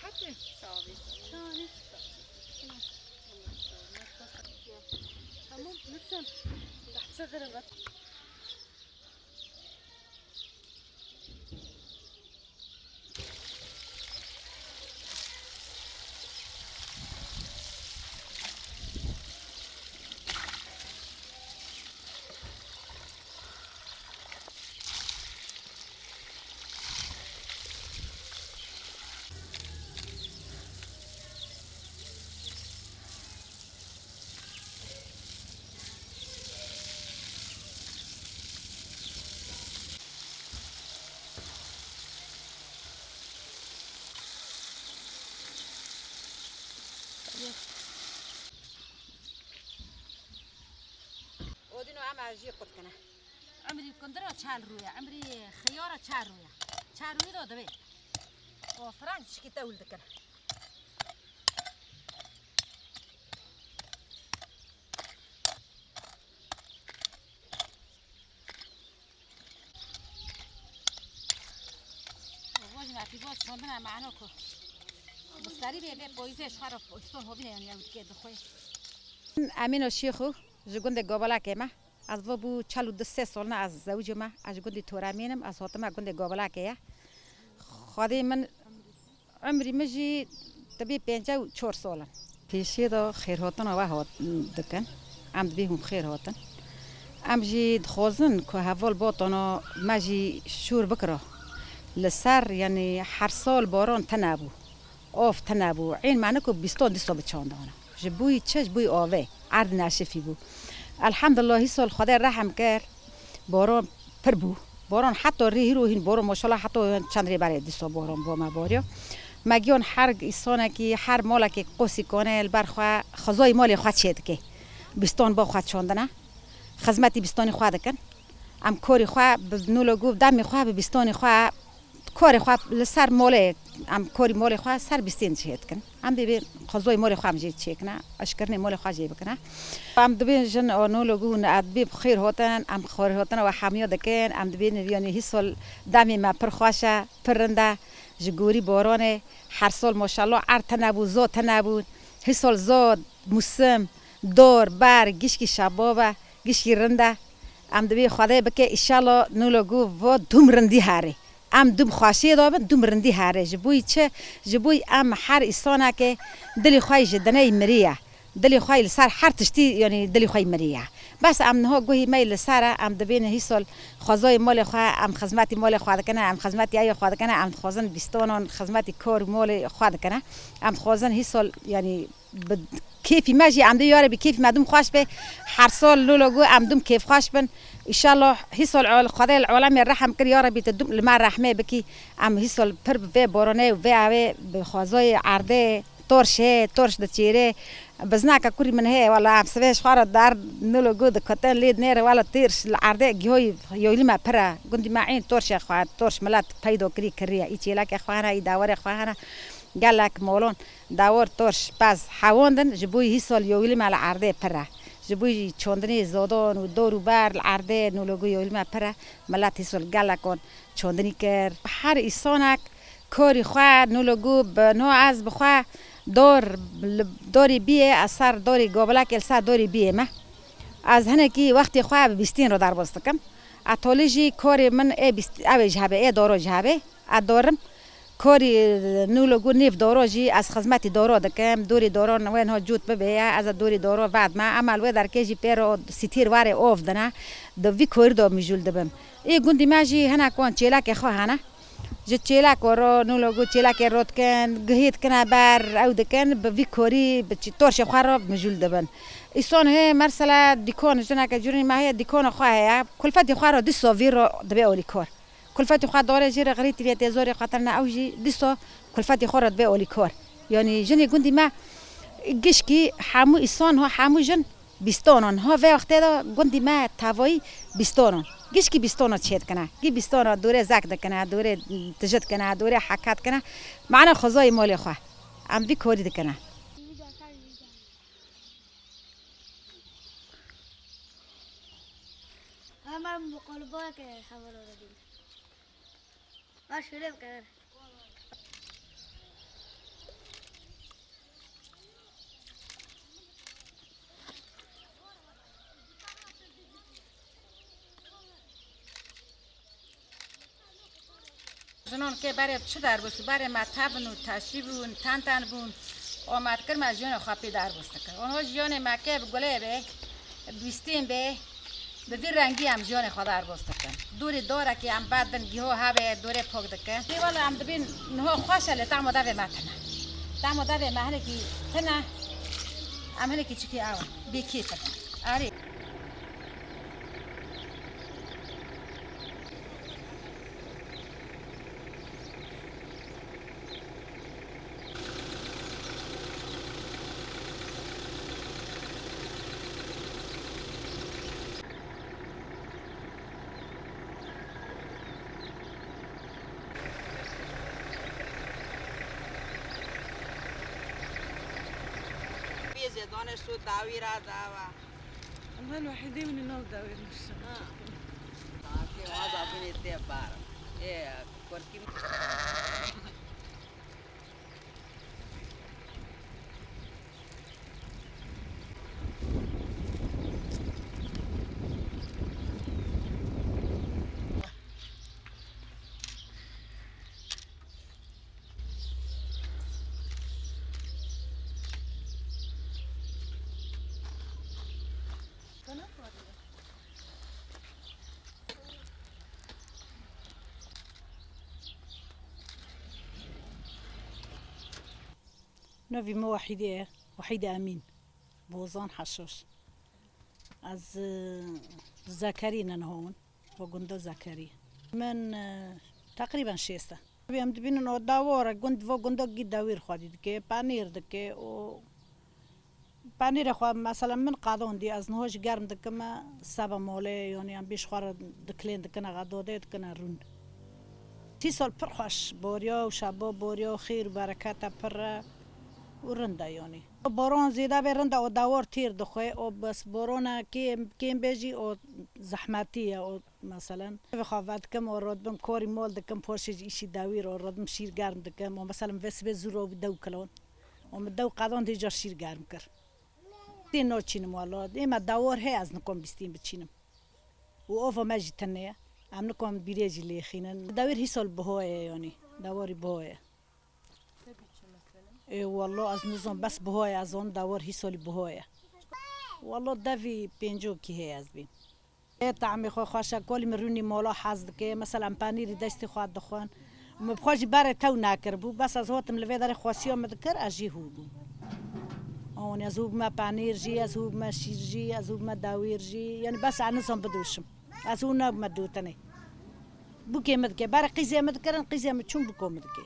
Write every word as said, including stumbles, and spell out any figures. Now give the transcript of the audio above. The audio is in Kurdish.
Hadi. Sağ ol. Sağ ol. Tamam, lütfen. Bahçe kırılır. Odino em jî qut kine. Emrî kundira çar rûye, emrî xiyara çar rûye. Çar rûyê de divê. O frank çikî tewil dikin. Vojna pîvoz çandina mano ku. Bi serî bê vê poyîzê ji xwe re poyîzon hovîne yanî ew dike dixwe. Emîno Şêxo ji gundê Gobalakê me. Ez ve bû çel û du sê solna ez zewicî me. Ez ji gundê Toramîn im, ez hatime gundê Gobalakê ye. Xwedê min Umrî min jî dibê pêncî û çar sal in. Pêşiyê de xêrhatina we hat dikin. Em dibê hûn xêr hatin. Em jî dixwazin ku heval batana me jî şûr bikira. Li ser, yanî her sal baran tune bû. Av tune bû. Ên me ne ku bîstan dîsa bi çandana. Ji bo yî çi? Ji bo yî avê. Erd naşifî bû. Elhamdulillah, hîsal Xwedê rehm kir. Baran pir bû. Baran heta rê hîro hîn baran, maşallah, heta çend rê berê dîsa baran bo me bariya. Me giyan her îsanekî, her malekî qosî kane li ber xwe, xizayî malê xwe çê dike. Bîstan ba xwe çandine. Xizmetî bîstanî xwe dikin. Em korî xwe bi nûlo gû demê xwe bi bîstanî xwe Korê xwe li ser molê, em korî molê xwe ser bîstên çê dikin. Em dê bê xwezayê molê xwe em jê çêkine, eşkirinê molê xwe jê bikine. Em dibên jin o nûlo gûn, em dibê bi xêr hotin, em xêr hotina we hemiya dikin, em dibên yanî hîsol demê me pir xweş e, pir rind e, ji gorî boranê, her sol maşallah erd tune bû, zo tune bû, hîsol zo, musim, dor, ber, gişkî şebab e, gişkî rind e. Em dibê Xwedê bike, îşallah nûlo gû vo dûm rindî herê. Em dûm xweşiyê de bin, dûm rindî herê. Ji bo yî çi? Ji bo yî em her îsanekê dilê xwe yî ji dinê yî mirî ye. Dilê xwe yî li ser her tiştî, yanî dilê xwe yî mirî ye. Bes em niha guhî me yî li ser e, em dibêne hîsol xwezayê malê xwe, em xizmetî malê xwe dikine, em xizmetî eyê xwe dikine, em dixwazin bîstonan xizmetî kor û malê xwe dikine. Em dixwazin hîsol, yanî bi kêfî me jî, em dê ya Rebî kêfî me dûm xweş be. Her sal lolo gu em dûm kêfxweş bin. Îşallah hîsol al-, Xwedê li alemê rehm kir, ya Rebî tu dûm li me rehmê bikî. Em hîsol pir bi vê boronê û vê avê bi xwezayê erdê, torşê, torş diçêrê. Biznaka kurî min heye, wela em sibê ji xwe re dar nûlo gu dikotin lê nêre, wela têrş li erdê gihoyî yoylî me pir e. Gundî me ên torşê xwe, torş milet peydo kirî kiriye. Î çêlekê xwe hene, î dawerê xwe hene. Gelek molon. Dawor, torş, pez, hewon din, ji bo hîsol yoylî me li erdê pir e. Ji bo çondinê zodon û dor û ber li erdê nûlo gu yoylî me pir e. Milet hîsol gelekon çondinî kir. Her îsonek korî xwe nûlo gu bi no ez bi xwe dor, li dorê biyê, ez ser dorê gobilekê li ser dorê biyê me. Ez hinekî wextê xwe bi bîstîn re derbas dikim. Etolî jî korê min ê bîst-, ew ê ji hebê, ê doro ji hebê. Ez dorim. Korî nûlo gu nêv doro jî ez xizmetî doro dikim. Dorî doro wê niha cût bibê ye. Ez ê dorî doro vedime. Ema li wê derkê jî pê re sîtîr warê ov dine. Di vî korî de mijûl dibim. Ê gundî me jî hinek wan çêlekê xwe hene. Ji çêleko ro, nûlo gu çêlekê ro dikin, gihê dikine ber, ew dikin, bi vî korî, bi çi-, torşê xwe re mijûl dibin. Îson hê, mersela dîkon, jineke curîn me heye, dîkona xwe heye. Kulfetê xwe re dîso vî ro dibe olîkor. Kulfetê xwe dore jê re xirîtî vê tê zorê xwe terne ew jî dîso kulfetê xwe re dibe olîkor. Yanî jinê gundî me gişkî hemû îson ho hemû jin bîstonon. Ho vê wextê de gundî me tevayî bîstonon. Gişkî bîstono çê dikine. Gî bîstono dûrê zek dikine, dûrê tije dikine, dûrê heke dikine. Mana xwezayê molê xwe. Em vî korî dikine. Hemen bu kolbak hemen orada. Baş öyle bir kadar. Jinan ke berê çi derbûs, berê me tevn û teşî bûn, ten ten bûn. O me dikir me jiyanê xwe pê derbûs dikir. Onho jiyanê me ke bi gulê be, bi bîstîn be, bi vî rengî em jiyanê xwe derbûs dikin. Dûrî dorekî em bedin, giho hebe, dûrê pok dikin. Dî wele em dibîn niho xweş e, lê tamo devê me tine. Tamo devê me hinekî tine, em hinekî çikî ew, bêkêf in. Erê. Bêzê danişto dawî ra dawa. Em hin wehîdê min nav dawî nişin. Ha. Saetê waza binê tê bar. Ê, kurkî. Navê min Wahîdê ye, Wahîdê Emîn. Bozan Haşoş. Ez, e, Zekerî ne niha win. Vo gunda Zekerî. Min, e, teqrîben şêst e. Em dibînin o dawor e, gund vo gunda gî dawîr xwedî dike, panîr dike û Panîrê xwe, mesela, min qadon dî, ez niho jî germ dikim, seba molê, yanî em bî ji xwe re dikilên dikine, xedodê dikine rûn. Tîsol pir xweş boriya û şebo boriya û xêr û berekete pir e û rind e, yanî. Boron zêde bê rind e, o dawor tîr dixwe, o bes borona kêm, kêm bê jî o zehmetî ye, o, meselen. Vê xwe vedikim, o rodbim korî mol dikim, poşê jî îşî dawîr, o rodbim şîr germ dikim, o, meselen, vê sibê zû robî dew kilon. O min dew qadon dê car şîr germ kir. Tê naçînim wela. Ê me dawar heye ez nikom bîstîn biçînim. Û ova me jî tune ye. Em nikom bîrê jî lêxînin. Dawîr hîsol biho ye yanî. Dawarî biho ye. Ê wela ez nizom bes biho ye ez on dawar hîsolî biho ye. Wela devî pêncokî heye ez bîm. Ê, tamê xwe xweş e, kolî min rûnî mola hez dike. Mesela, em panîrî destî xwe dixwin. Min bi xwe jî berê tew nekiribû. Bes ez hatim li vê derê xwesiya min dikir, ez jî hû bûm. An ez hû bime panîr jî, ez hû bime şîr jî, ez hû bime dawîr jî. Yanî bes ez nizam bidoşim. Ez hû nebime dotinê. Bûkê min dike. Berê qîzê min dikirin, qîzê min çûn bûko min dike.